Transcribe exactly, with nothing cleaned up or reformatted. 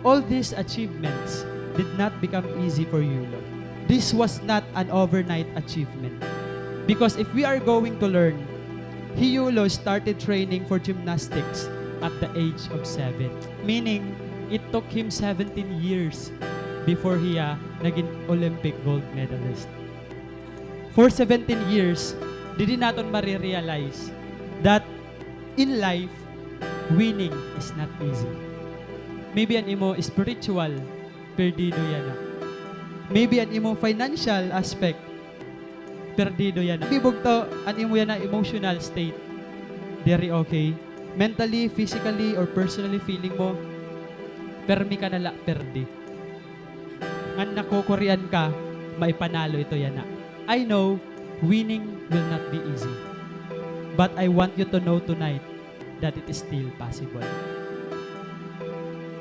All these achievements did not become easy for Yulo. This was not an overnight achievement. Because if we are going to learn, Yulo started training for gymnastics at the age of seven. Meaning, it took him seventeen years before hiya nagin Olympic gold medalist. For seventeen years, didi naton marirealize that in life, winning is not easy. Maybe an imo spiritual, perdido yana. Maybe an imo financial aspect, perdido yana. Maybe bugto an imo yana emotional state, diri okay. Mentally, physically, or personally, feeling mo, permi ka na la perdi. Ngan nakukurian ka, maipanalo ito yana. I know, winning will not be easy. But I want you to know tonight that it is still possible.